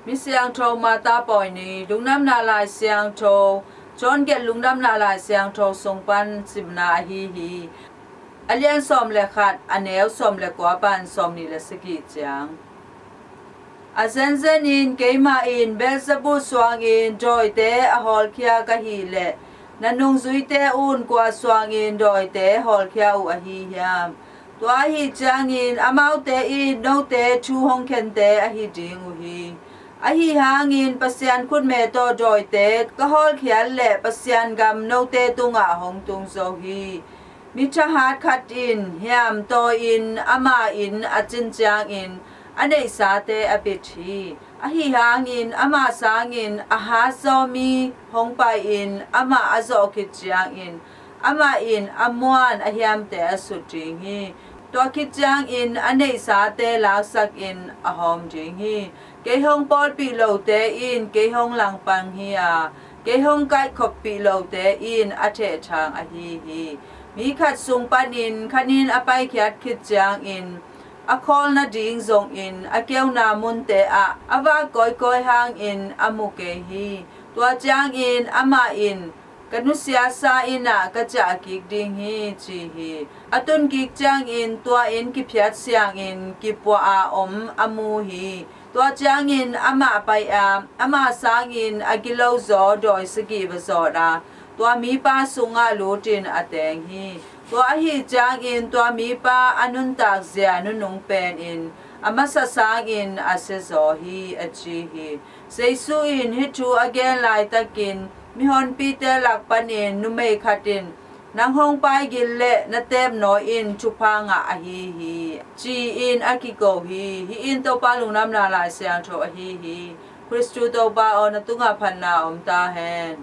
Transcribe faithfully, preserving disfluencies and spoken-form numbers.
Mi Siangtho Martha Pawi Ni. Lungdamna Lai Siangtho, John gelh Lungdamna Lai Siangtho sung pan simna ahi hi. A lian sawm le khat, a neu sawm le kua pan sawm nih le sagih ciang. A zenzen in keimah in Beelzebul suangin dawite a hawlkhia ka hih leh, na nungzuite un kua suangin dawite hawlkhia uh ahi hiam? Tua ahi ciangin amaute in note thu hong khente ahi ding uh hi. Ahi hangin Pasian khutme tawh dawite ka hawlkhiat leh Pasian gam note tungah hong tung zo hi. Mi thahat khat in hiam tawi-in ama inn a cin ciangin a neihsate a bit hi. Ahi hangin ama sangin a hatzaw mi hong pai-in amah a zawh khit ciangin amah in a muan a hiamte a sut ding hi. Tua khit ciangin a neihsate laksakin a hawm ding hi. Kei hong pawlpih lote in kei hong langpang hi a, kei hong kaihkhoppih lote in a thehthang ahi hi. Mi khat sung panin khanin a paikhiat khit ciangin a khawl nading zongin a keuna munte ah a vak kawikawi hangin a mu kei hi. Tua ciangin amah in, "Ka nusiasa inn ah ka ciah kik ding hi," ci hi. A tun kik ciangin tua inn kiphiat siangin kipuah a om a mu hi. Tua ciangin amah pai a, ama sangin a gilo zaw dawi sagih va zawt a, tua mipa sungah lutin a teng hi. Tua ahi ciangin tua mipa a nuntak zia nunung penin a masa sangin a sia zaw hi, a ci hi. Jesu in hih thu a gen laitakin mihonpite lak panin numei khat in, "Nang hong paigil leh na teep nawi-in thupha ngah ahi hi," ci-in a kiko hi. Hih in Topa Lungdamna Lai Siangtho ahi hi. Khristu Topa aw, na tungah phatna om ta hen.